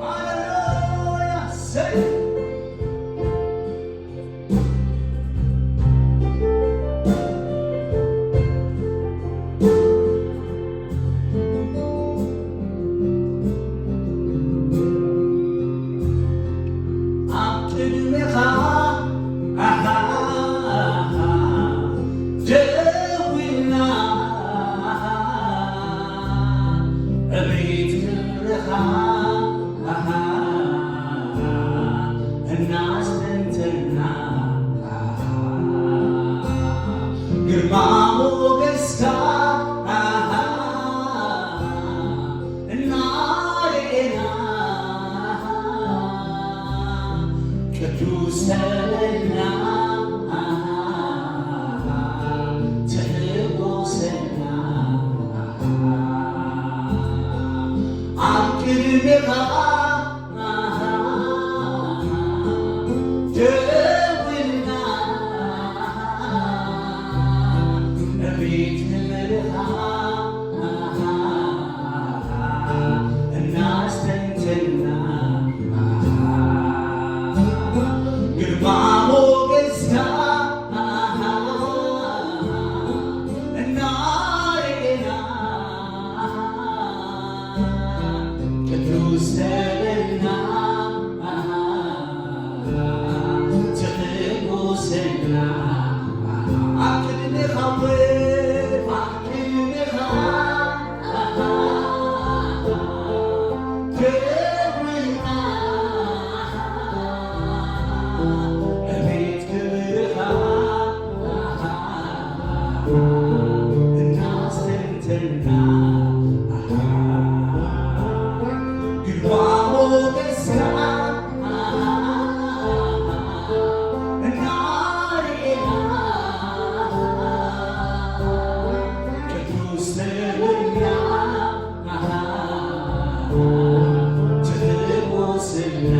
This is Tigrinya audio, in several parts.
ሃሌሉያ! ሰይ! ኣብ ቅድሜኻ፣ ኣሃ፣ ደው ኢልና፣ ኣቤት ክብርኻ፣ ኣሃ፣ እናስተንተና፣ ኣሃ፣ ግርማ ሞገስካ፣ ኣሃ፣ እናርኤና ቅዱስ ተበልና ትሕጎሰና ኣብ ቅድሜኻ ደው ኢልና ቤት ክብርኻ እናስተንተና ግርማ ሞገስካ እናርኤና ቅዱስ ተበልና ትሕጎሰና ኣብ ቅድሜኻ ኣብ ቅድሜኻ ደው ኢልና ቤት ክብርኻ እናስተንተና ግርማ ሞገስካ እናርኤና ቅዱስ ተበልና ትሕጎሰና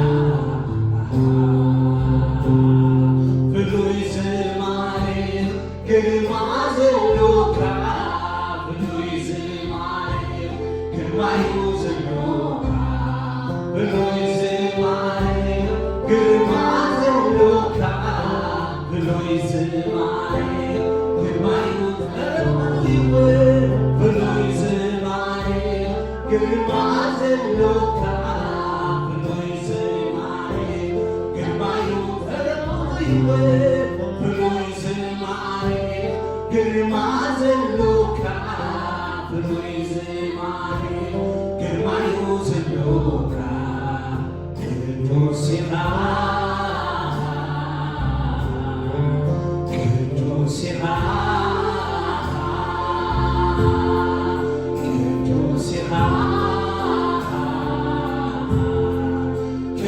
ፍሉይ ዝማሬ ግርማ ዘሎካ ፍሉይ ዝማሬ ግርማዩ ዘሎካ ፍሉይ ዝማሬ ግርማ ዘሎካ ፍሉይ ዝማሬ ግርማዩ ፍሉይ ዝማሬ ግርማ ዘሎካ ፍሉይ ዝማሬ ግርማዩ ፍሉይ ዝማሬ ግርማ ዘሎካ ፍሉይ ዝማሬ ግርማዩ ዘሎካ ቅዱስ ኢኻ ቅዱስ ኢኻ ቅዱስ ኢኻ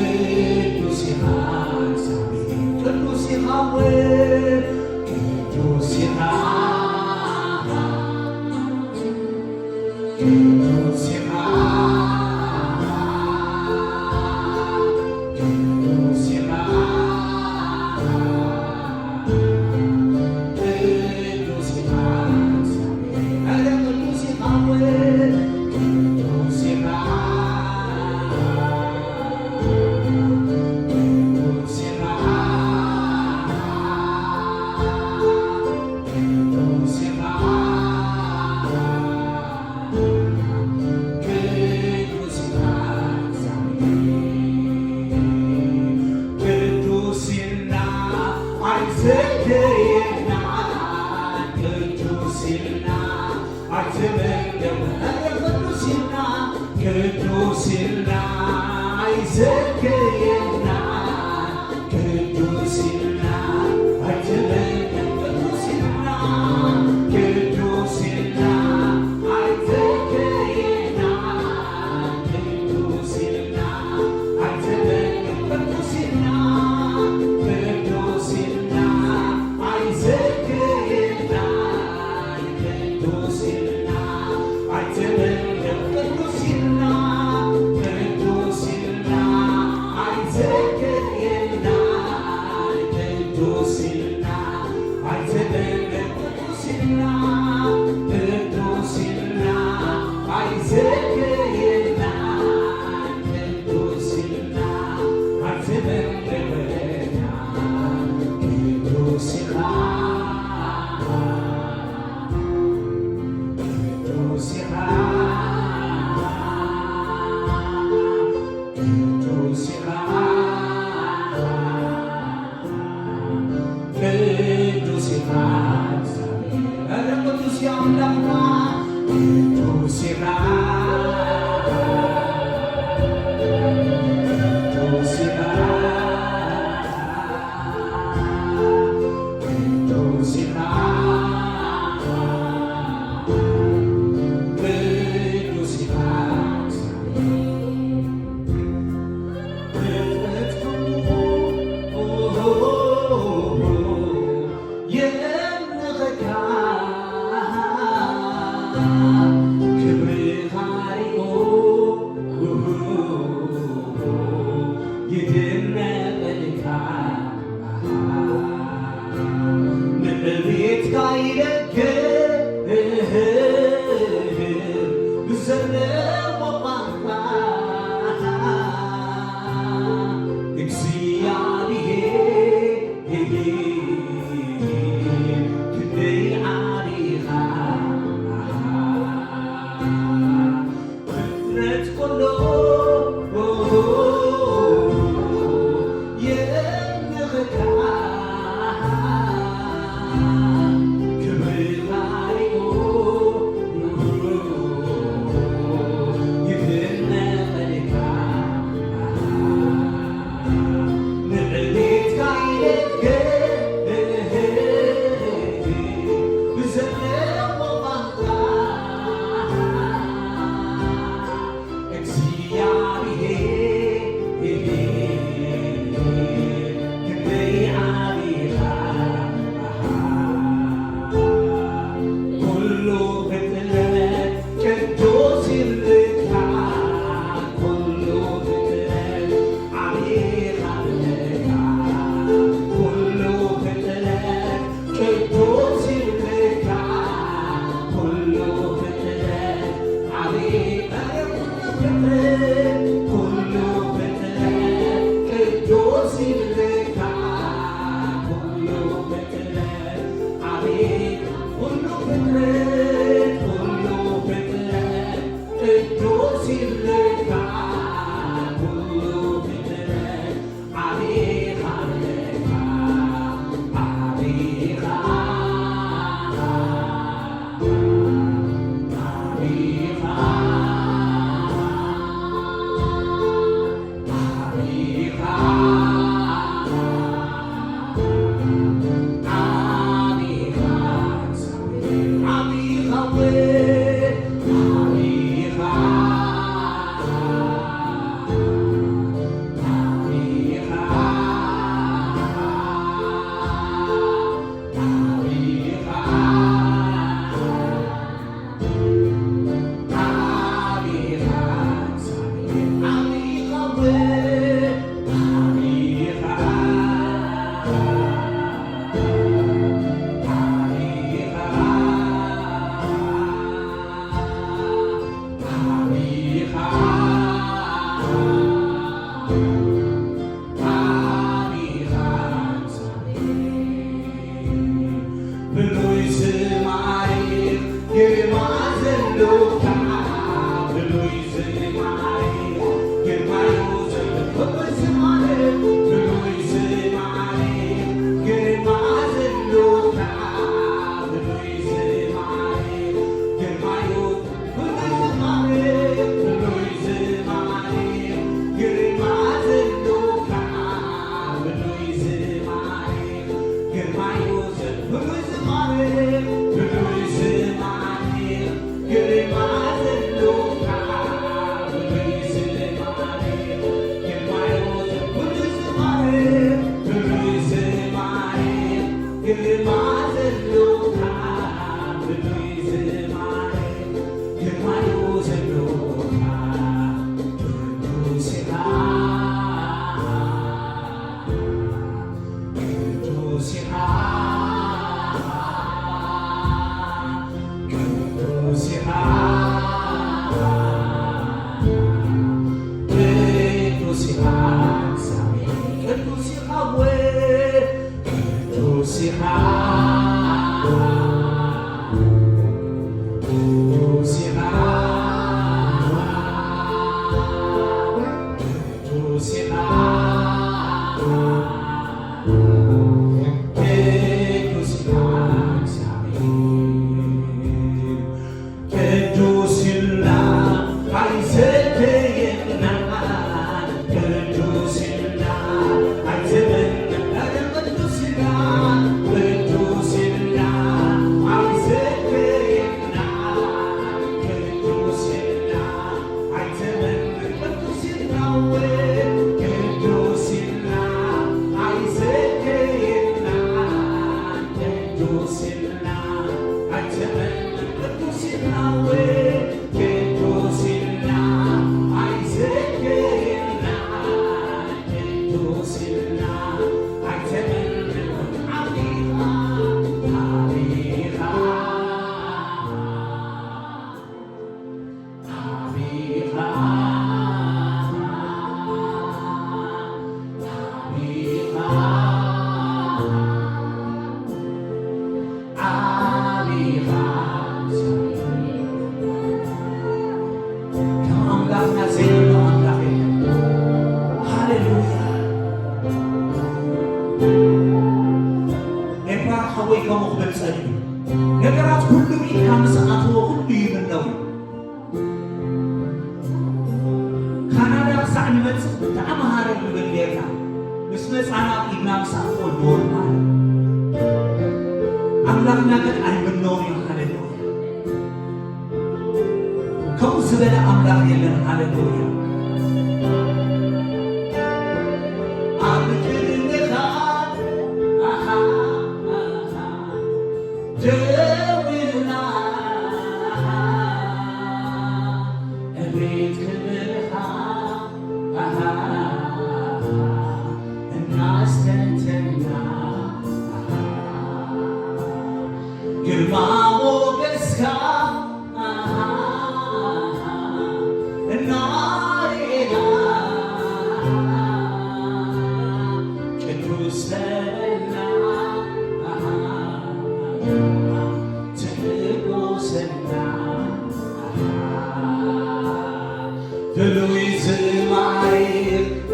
ቅዱስ ኢኻ ቅዱስ ኢኻ ቅዱስ ኢኻ ቅዱስ ኢኻ ቅዱስ ኢኻ ቅዱስ ኢኻ ኧረ ቅዱስ ኢኻ ቅዱስ ኢኻ ቅዱስ ኢኻ ቅዱስ ኢኻ ቅዱስ ኢኻ ቅዱስ ኢልና ኣይዘገየና ቅዱስ ኢልና ኣይዘገየና ቅዱስ ኢልና ኣይዘገየና ቅዱስ ኢልና ኣይዘገየና ቅዱስ ኢልና ቅዱስ ኢልና ኣይዘገየና ቅዱስ ኢልና ኣይዘገየና ቅዱስ ኢልና ቅዱስ ኢልና ኣይዘገየና ቅዱስ ኢልና ኣይትበል ቅዱስ ኢልና ቅዱስ ኢልና ኩሉ የምልኸካ፣ ክብሪ ታሪኹ ይድነቐልካ። ንዕቤትካ ይደገ ብዘለዎ ቋንቋ እግዚኣብሔር ክንደይ ዓቢኻ፣ ኩሉ ፍጥረት ቅዱስ ይብለካ፣ ኩሉ ፍጥረት ዓቢኻ ኣለካ፣ ኩሉ ፍጥረት ቅዱስ ይብለካ ኩሉ ፍጥረት፣ ዓቢ፣ ኧረ ኩሉ ፍጥረት፣ ኩሉ ፍጥረት ቅዱስ ይብለካ ኩሉ ፍጥረት፣ ዓቢ፣ ኩሉ ፍጥረት፣ ኩሉ ፍጥረት ቅዱስ ይብለካ ኩሉ ፍጥረት። ዓቢኻ ኣለካ፣ ዓቢኻ፣ ዓቢኻ፣ ዓቢኻ፣ ዓቢኻ፣ ዓቢኻ፣ ዓቢኻ። ብሉይ ዝማሬ ግርማ ዘለካ፣ ብሉይ ዝማሬ ግርማ እዩ ዘለካ፣ ብሉይ ዝማሬ፣ ብሉይ ዝማሬ ግርማ ዘለካ፣ ብሉይ ዝማሬ ግርማ እዩ። ብሉይ ዝማሬ፣ ብሉይ ዝማሬ ግርማ ዘለካ፣ ብሉይ ዝማሬ ግርማ እዩ ዘ-፣ ብሉይ ዝማሬ፣ ብሉይ ዝማሬ ግርማ ዘለካ፣ ብሉይ ዝማሬ ግርማ እዩ ዘ-፣ ብሉይ ዝማሬ፣ ብሉይ ዝማሬ ግርማ ዘለካ፣ ብሉይ ዝማሬ ግርማ እዩ ዘለካ፣ ቅዱስ ኢኻ፣ ቅዱስ ኢኻ፣ ቅዱስ ኢኻ፣ ቅዱስ ኢኻ፣ ቅዱስ ኢኻ ወይ ቅዱስ ኢኻ፣ ቅዱስ ኢኻ፣ ቅዱስ ኢኻ፣ ቅዱስ ኢኻ እግዚኣብሔር። ቅዱስ ኢልና ኣይዘተየና፣ ቅዱስ ንመጽእ ብጣዕሚ ሃረር ንብል ኔርና። ምስ መጻና ኣብ ኢድና ምስ ኣትወልድዎ ማለት ኣምላኽና ግን ኣይምነውን እዩ። ሃሌሉያ። ከምኡ ዝበለ ኣምላኽ የለን። ሃሌሉያ። ኣብ ቅድሚኻ ደው ኢልና እቤት ክብርኻ እናስተንተንና ግርማ ሞገስካ እናርኤና ቅዱስ ተበልና ትሕጎሰና ፍሉይ ዝማሬ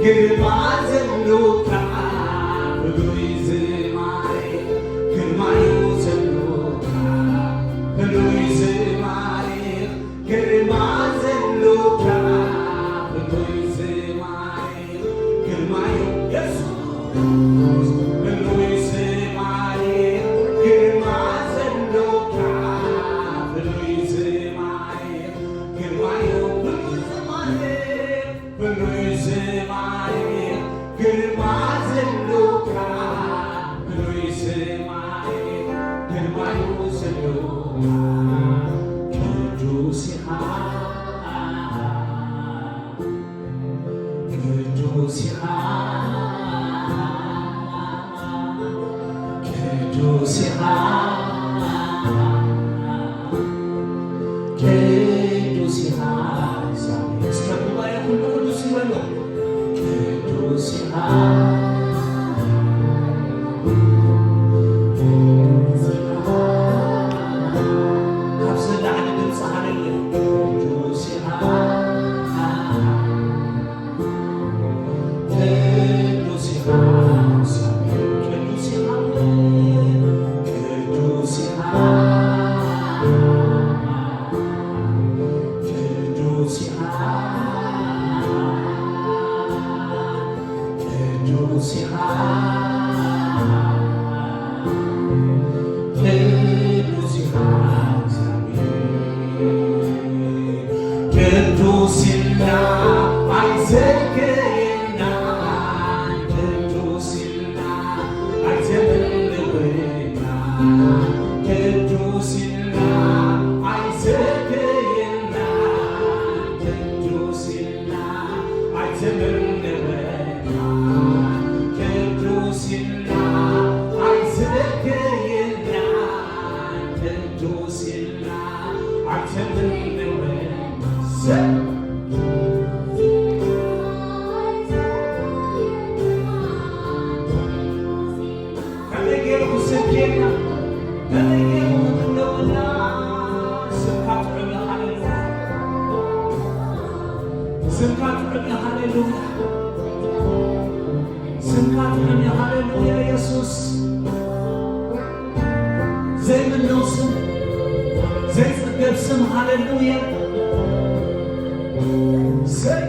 ግርማ ዘሎካ ፍሉይ ዝማሬ ግርማዩ ዘሎካ ፍሉይ ዝማሬ ግርማ ዘሎካ ፍሉይ ዝማሬ ግርማዩ የሱስ ፍሉይ ዝማሬ ግርማ ዘሎካ ፍሉይ ዝማሬ ግርማዩ ፍሉይ ዝማሬ ፍሉይ ዝማሬ ግርማ ዘሎካ ፍሉይ ዝማሬ ግርማዩ ዘሎካ ቅዱስ ኢኻ ቅዱስ ኢኻ ቅዱስ ኢኻ ቅዱስ ኢኻ እግዚኣብሔር። እስከ ጉባኤ ኩሉ ቅዱስ ይበሎ። ቅዱስ ኢኻ ቅዱስ ኢኻ ካብዚ ላዕሊ ድምፂ ሃለለ ቅዱስ ኢኻ ቅዱስ ኢኻ ቅዱስ ኢኻ ቅዱስ ኢኻ ቅዱስ ኢኻ ቅዱስ ኢኻ ቅዱስ ኢኻ እግዚኣብሔር ቅዱስ ኢልና ኣይዘልከየና ቅዱስ ኢልና ኣይዘምንወና ቅዱስ ኢልና ኣይዘልከየና ቅዱስ ኢልና ኣይዘምንወና ቅዱስ ኢልና ኣይዘልከየና ቅዱስ ኢልና ኣይዘምንወና ሰብ ከመይ ገይሩ ክስብከና ከመይ ገይሩ ክጥለወና ስምካ ጥዑም እዩ። ሃሌሉያ ስምካ ጥዑም እዩ። ሃሌሉያ ስምካ ጥዑም እዩ። ሃሌሉያ የሱስ ዘይምነው ስም ዘይጽገብ ስም ሃሌሉያ ሰይ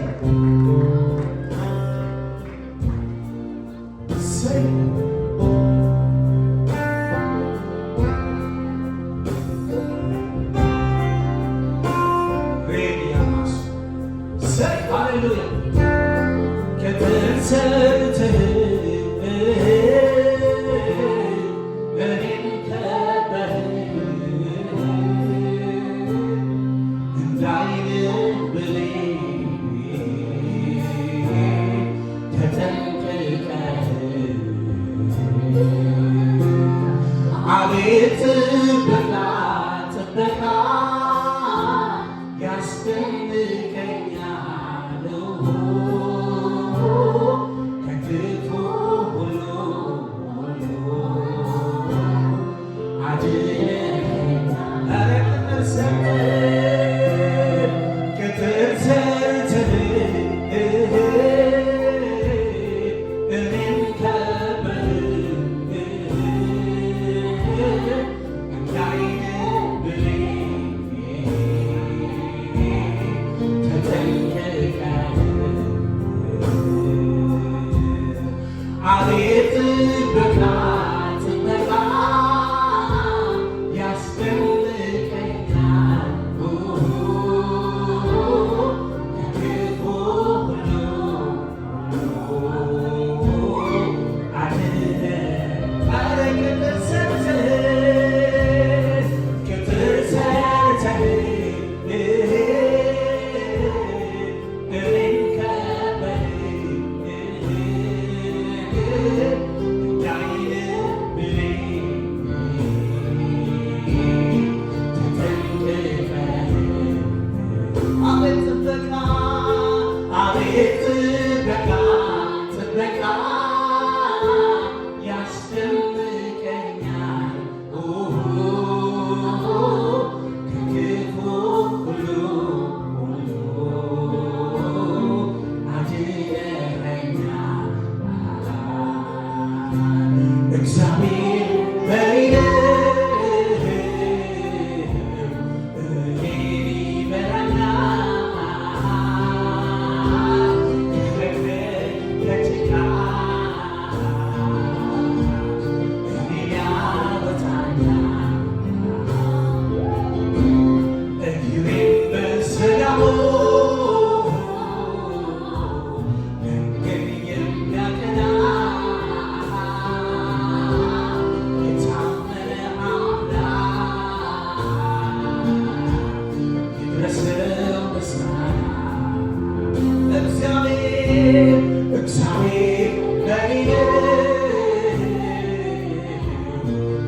እግዚኣብሔር መሪር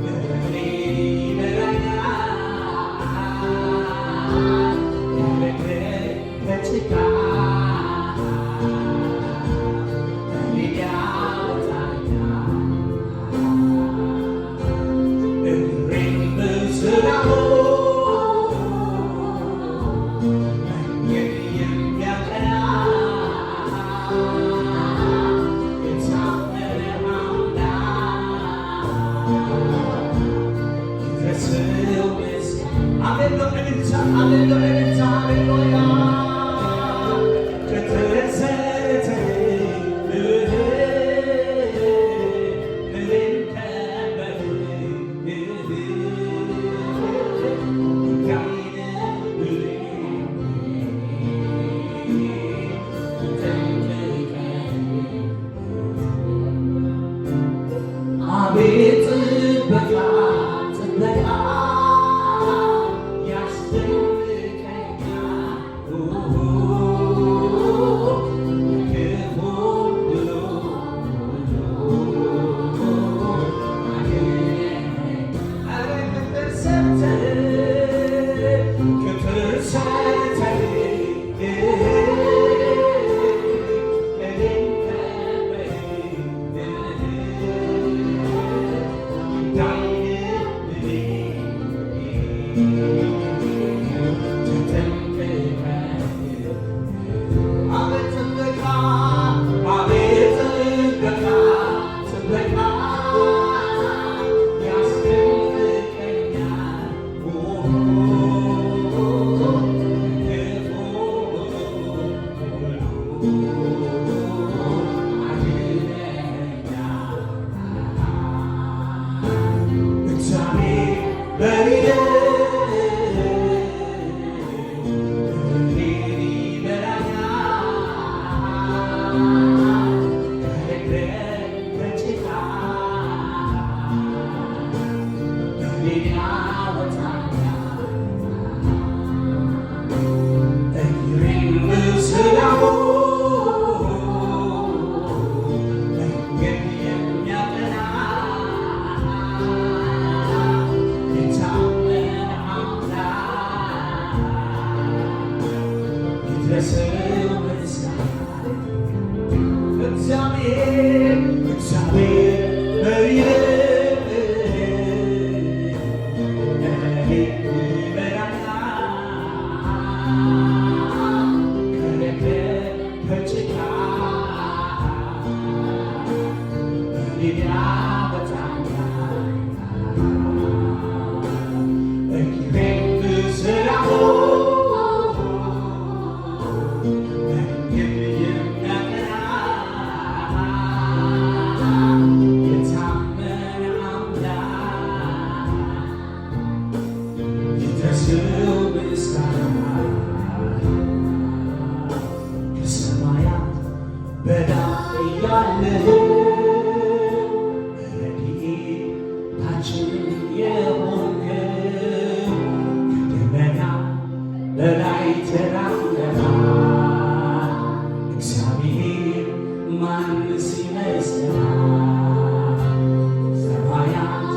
መሪር ይበላና። አቤት ጥበቃ፣ ጥበቃ ያስደንቀኛል። ክፉ ሁሉ እግዚአብሔር፣ እግዚአብሔር መሪር በላይ ያለህ ረድኤታችን የሆንክ፣ ከደመና በላይ ተራምደሃል። እግዚአብሔር ማንስ ይመስልሃል? ሰማያት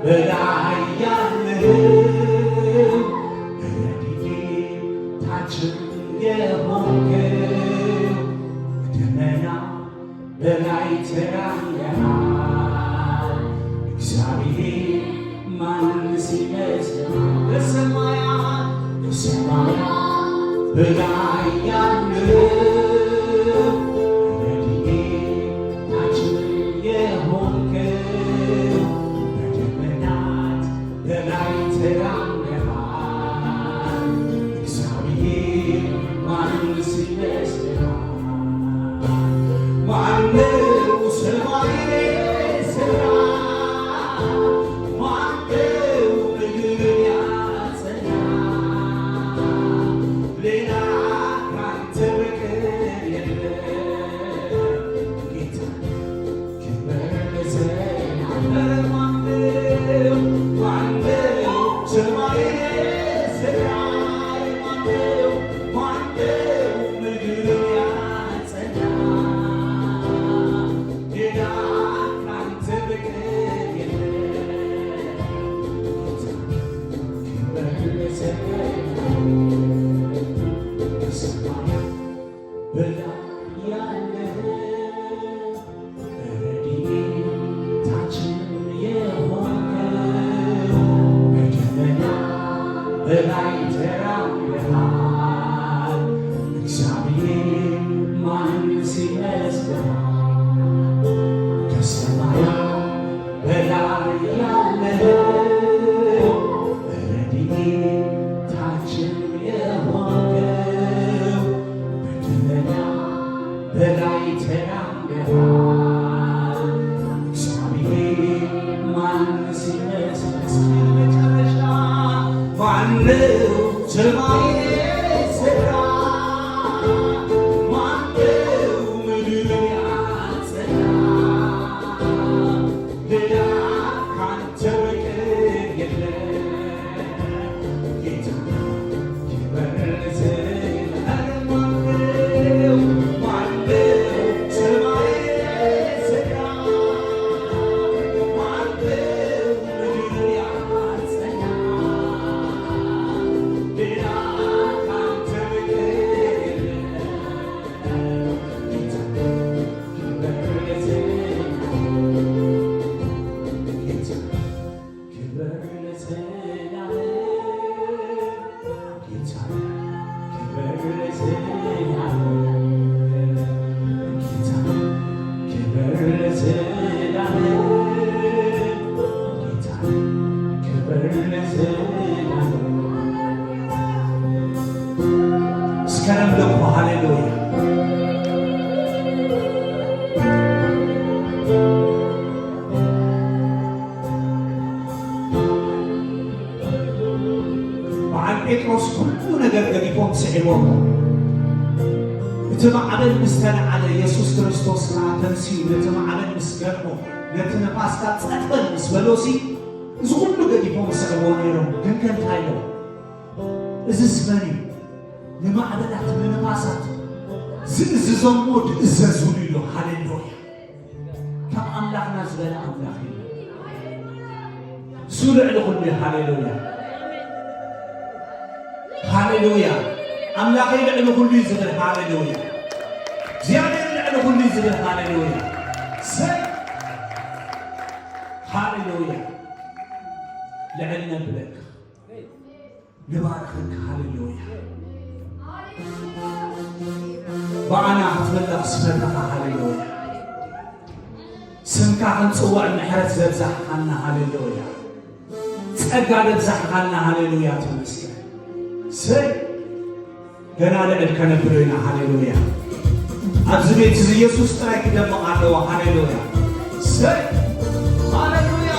በላይ ያለህ ረድኤታችን የሆንክ፣ ደመና ረድኤታችን የሆንከው፣ በደመና በላይ ተራምደሃል። እግዚአብሔር ማንስ ይመስልሃል? ከሰማያት በላይ ያለኸው፣ ረድኤታችን የሆንከው፣ በደመና በላይ ተራምደሃል። እግዚአብሔር ማንስ ይመስል? እስከ መጨረሻ ማነው ሰማይን የሰራ? ማነው ምድርን ያጸና? ሌላ ካንተ በቀር የለም። ጌታ ክብር ለዘለዓለም። ማነው፣ ማነው ሰማይን የሰራ? ማነው ምድርን ያጸና? ሌላ ካንተ በቀር የለም። ጌታ እስከ ነምልኮ። ሃሌሉያ። በዓል ጴጥሮስ ኩሉ ነገር ገዲፎም ስዒቦም፣ እቲ ማዕበል ምስ ተለዓለ፣ የሱስ ክርስቶስ ከኣ ተንሲኡ ነቲ ማዕበል ምስ ገርሞ፣ ነቲ ነፋስ ከኣ ጸጥ በል ምስ በሎሲ፣ እዚ ኩሉ ገዲፎም ስዕቦ ነይሮም። ግን ከ እንታይ ኢሎም? እዝስ መን እዩ? ንማዕበላት ንነፋሳት ዝእዝዞም እሞ ድእዘዙሉ ኢሉ። ሃሌሉያ። ከም ኣምላኽና ዝበለ ኣምላኽ የለን። እሱ ልዕሊ ኩሉ እዩ። ሃሌሉያ፣ ሃሌሉያ። ኣምላኸይ ልዕሊ ኩሉ እዩ ዝብል። ሃሌሉያ። እግዚኣብሔር ልዕሊ ኩሉ እዩ ዝብል። ሃሌሉያ። ሰይ፣ ሃሌሉያ። ልዕል ነብለካ። ንባርኸካ። ሃሌሉያ። ብኣና ክትምለኽ ዝፈተኻ። ሃሌሉያ። ስምካ ክንጽውዕ ምሕረት ዘብዛሕኻና። ሃሌሉያ። ጸጋ ዘብዛሕኻና። ሃሌሉያ። ተመስገን። ሰይ፣ ገና ልዕል ከነብሎ ኢና። ሃሌሉያ። ኣብዚ ቤት እዚ የሱስ ጥራይ ክደምቕ ኣለዎ። ሃሌሉያ። ሰይ፣ ሃሌሉያ።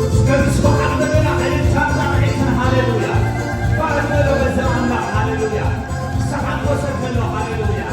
እስከ ምስ በዓል በገና ዕልልታን ጣቕዒትን። ሃሌሉያ። ባርኽ በሎ በዛ ኣምላኽ። ሃሌሉያ። ዝተሓጎሰ ከሎ። ሃሌሉያ።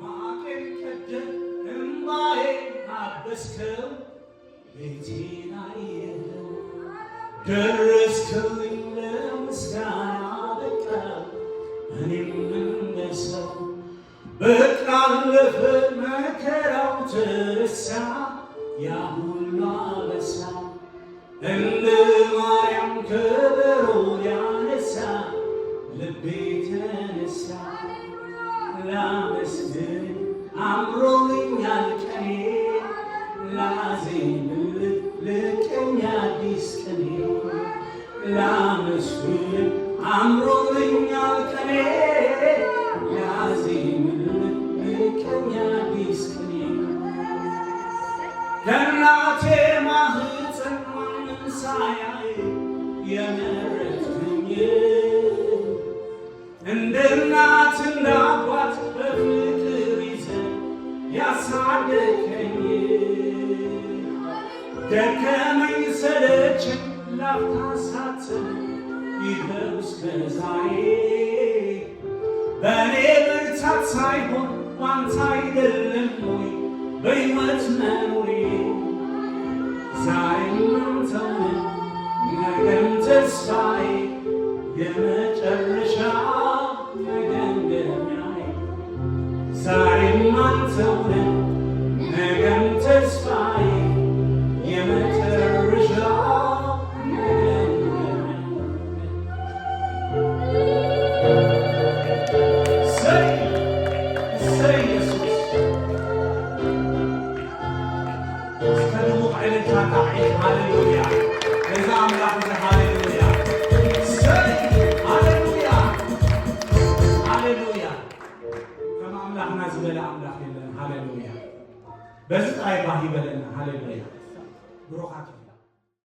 ማዕቀን ቀደም እምባዬ አበስከው ቤቴን አየኸው ደረስክልኝ ለምስጋና በቃ እኔም እንደ ሰው በቃ አለፈ መከራው ተረሳ ያ ሁሉ አበሳ እንደ ማርያም ከበሮ ያነሳ ልቤ ተነሳ ላመስግን አምሮልኛል ቀኔ ላዜምልህ ልቀኝ አዲስ ቅኔ ላመስግን አምሮልኛል ቀኔ ላዜምልህ ልቀኝ አዲስ ቅኔ ከእናቴ ማህፀን ማንም ሳያይ የመረጥከኝ እንደ እናት እንደ አባት በፍቅር ይዘህ ያሳደግከኝ ደከመኝ ሰለቸኝ ላፍታ ሳት ዛሬ በእኔ ብርታት ሳይሆን ባንተ አይደለም ወይ በሕይወት መኖሬ? ዛሬም አንተው ነህ ነገም ተስፋዬ፣ የመጨረሻ መደምደሚያዬ። ዛሬም አንተው ነህ ነገም ተስፋዬ፣ የመጨረሻ መደምደሚያዬ። እሰይ፣ እሰይ ኢየሱስ። እስከ ድሙቕ ዕልልታ ጣቕዒት፣ ሃሌሉያ። ነዚ ኣምላኽ እዚ ሃሌሉያ። እሰይ፣ ሃሌሉያ፣ ሃሌሉያ። ከም ኣምላኽና ዝበለ ኣምላኽ የለን። ሃሌሉያ። በዚ ጥራይ ባህ ይበለና። ሃሌሉያ። ብሩኻት